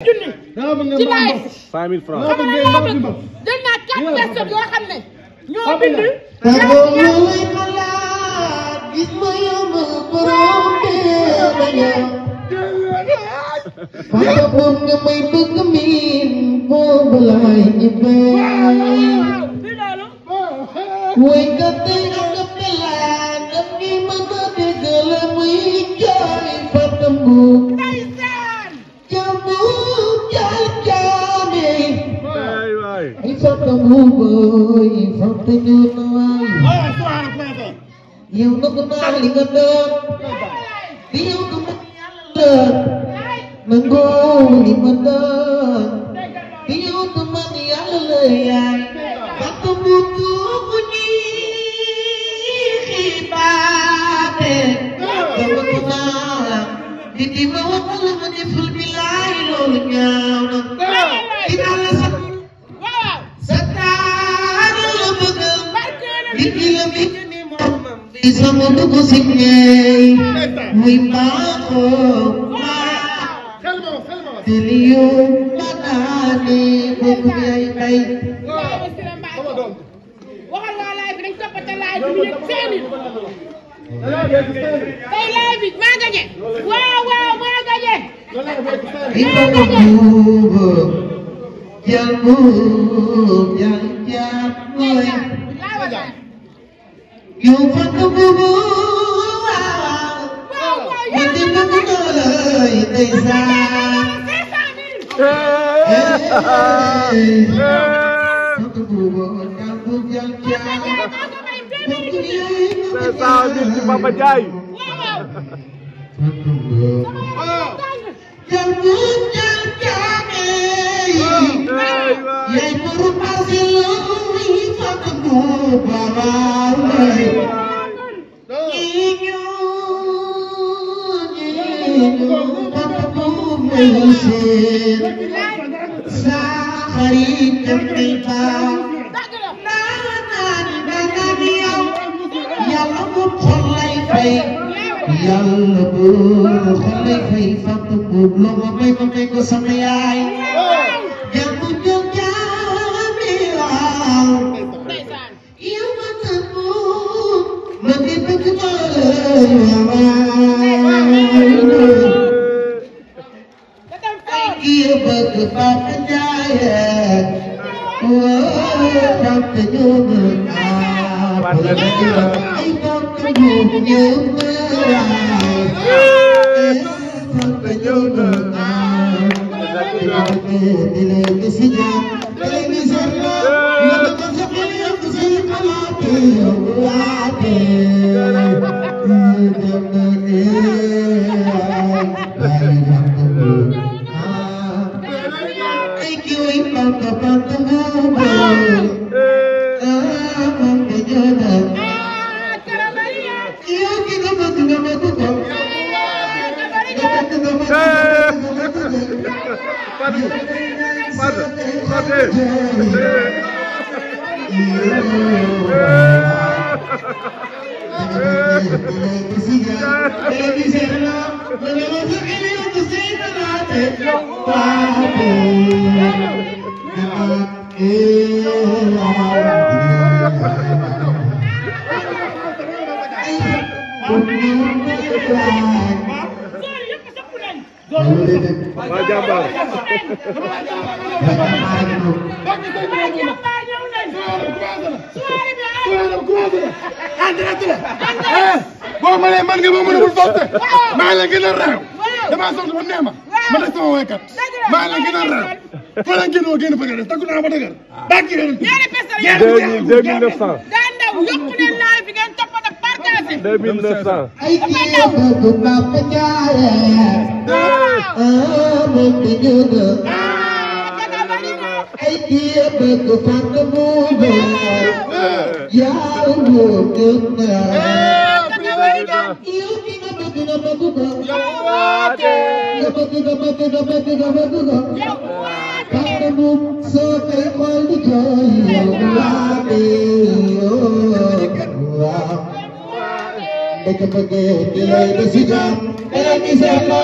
junni ci laay 5000 francs xam nga laa bëgg jël naa 4 personnes yoo xam ne ñoo bind gis ma yomb borom Papa boobu nga may bëgg miin boobu laay ñibbee way ka tey ak ka pelaan ak ni ma ma dégg la muy jooy Fata Mbuub ay Fata Mbuub boy Fata ñëw na waay yow nag naa li nga doon di yow du ma doon nangoo li ma doon di yow du ma yàlla la yaay Fata Mbuub bu ñuy xibaate dama ko naa di ma wax la ma deful bi laay loolu ñaaw na dinaa la sax sa taar la bëgg di la bëgg di sama dugg si ñeey muy baaxoo te li yow la naane boobu yaay bay waxal waa laay bi dañ toppate laay bi ñu yëg seeni tey laay bi maa gañe waaw waaw maa gañe di Fata Mbuub jal Mbuub jal jaab mooy yow Fata Mbuub waaw nit ñi bëgg na lay ndeysaan Fata Mbuub jal Mbuub jal jaab Papa Ndiaye jal Mbuub jal jaab yaay borom Barcelone Fata Mbuub waaw Fata Mbuub may seen sa xarit dem nay baax naani yow yàlla bu xol lay fay yàlla bu xol lay fay Fata Mbuub loo ma may ko sama yaay jal bu jël jaami waaw yow Fata Mbuub ma di bëgg kii bëgg Papa Ndiaye Fata Mbuub ay Fata Mbuub ñëw Fata Mbuub di leen di si jàmm télévision la yàlla ko sa xel yëpp si xalaat waate dem na ay kii way Fata Mbuub yow ki nga bëgg nga bëgg ko waa jàmbaar boo mënee mën nga boo mënul sotti maa la gën a réew damaa soxla ba neema ma des sama woykat maa la gën a réew fa la gën woo gën a bëgg a def takku naa ba dëgër bàkki leen 2900 daa ndaw yokku leen laay bi ngeen toppate partagé 2900 ay kii bëgg Papa Ndiaye ay kii bëgg Fata Mbuub yaa Mbuub gën na yow ki nga bëgg nga bëgg ko nga bëgg nga bëgg nga bëgg nga bëgg ko Fata Mbuub soo koy xool di jooy yow waate waaw dëgg bëgg di lay de si jàmm télévision la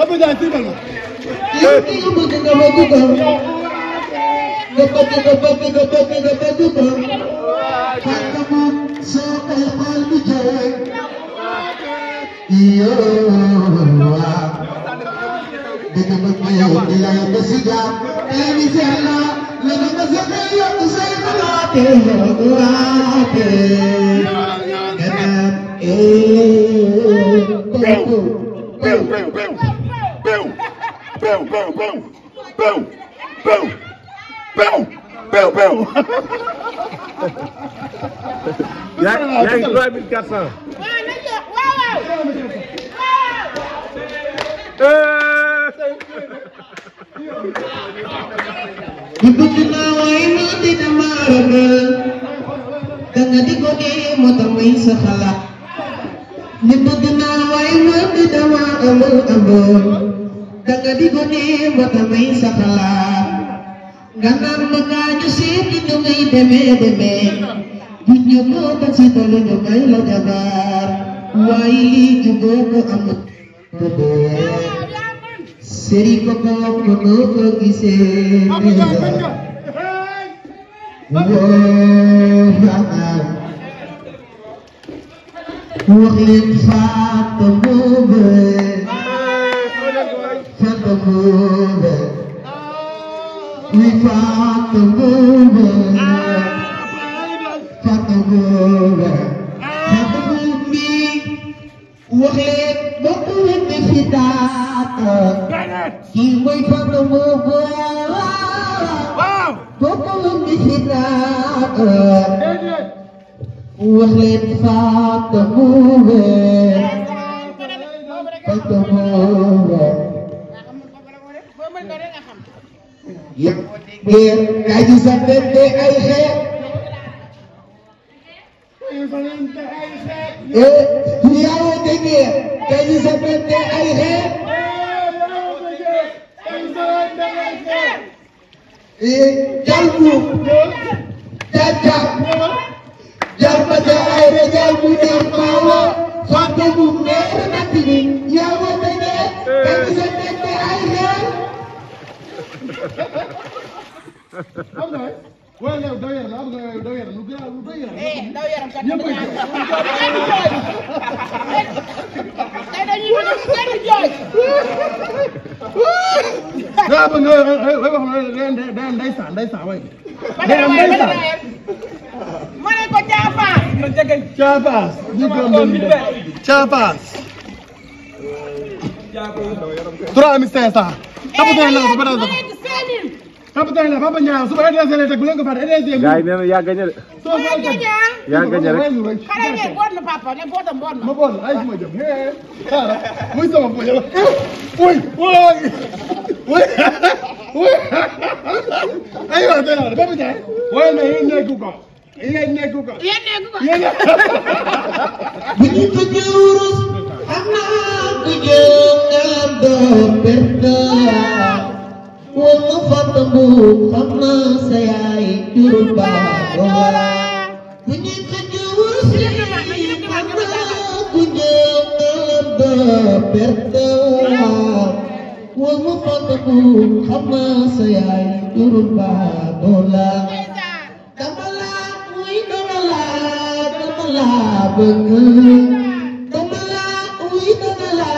Apa dah tiba lah? yaa ngi 3400. Ganar magaju sih itu ngay deme bunyi mo kan si tolo nyo kay la jabar waili jugo ko amut seri ko ko gise wakilin fatamube we fatamube wakilin bakulit ni fitata himoy fatamube bakulit ni fitata wakilin fatamube ya biar kaji sampai ay khair दुनियाओं देंगे कहीं से पहले आई है जलमू चाचा जल बजा आए रे जलमू ने पाओ स्वास्थ्य मुझे नहीं या वो देंगे कहीं से पहले आई है Well, daw yaram lu gën daw yaram kat ñu koy tay dañuy jooy da ba nga wax ndeysaan way mané ko Thiapass ñu ko Thiapass 3500 Papa la papa ñaaw suba adressé la tek bu leen ko fàtte adressé gars yi nee na yaa gagné de yaa gagné rek xale ne bon na papa ne botam bon na ma bon ay suma jëm xara muy sama boy la woy ay wa dara papa jaay woy na yeen nekku ko bu ñu ko jëwrus amna ku jëm do perda Wong fatamu xamna sayay jurba wala bunyi kejur sini xamna kujeng do perda wong fatamu xamna sayay jurba wala kamala ui kamala beung kamala ui kamala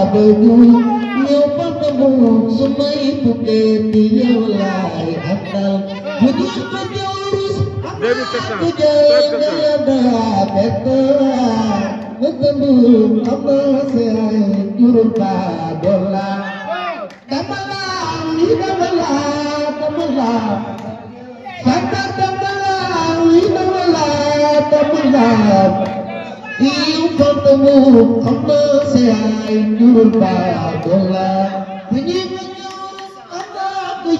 beung Nhiều phát tâm sumai puke tiya walai akal Budu kajurus aku jaga beta Ngetemu apa saya jurun padola Kamala Santa Kamala Iu ketemu apa saya jurun padola Bunyi kajurus aku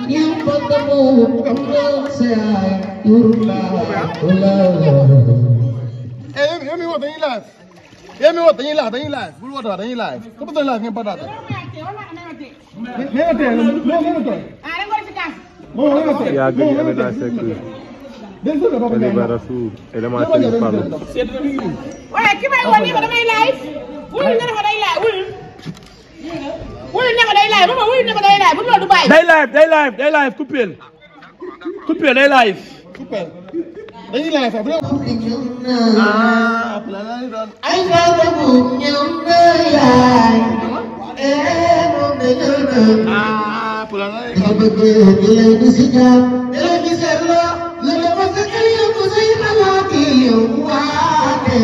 yang bertemu dengan saya Yemi what dañuy live. Yemi what dañuy live. Bul what dañuy live. Ko bëgg live ngeen patata. Neena té, neena té. Ah, da ngor ci kaas. Mo neena té. yaa gëj Amina Seck Eliba Rasoul élément Serigne Fallou Waaye ki may woo nii ko damay live. Wul nga ne ko day live, wul. Wul ne ko day live, mama wul ne ko day live, bu loolu du bàyyi. day live coupé day live. Coupé. Dañuy live fa. Ah, plan la doon. Ay gagamu ñam na yaay moom de ñëw na Ah, plan la nga bëgg di lay di si jàmm di lay di seetlo la dafa fekk yow ko say xalaati yow waate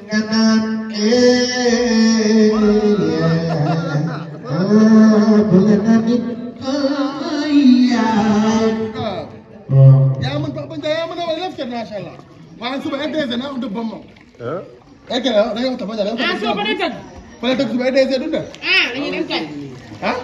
nga naan bu la namit yaay yaa mën Papa Ndiaye yaa mën a wala lépp macha allah. Waaye suba EDC naa ko dëbb ba moom. ah Ek la da nga wax Papa Ndiaye. Ah, soo ko dee tëgg. Fa la tëgg suba EDC du de. Ah, dañuy dem kay. Ah?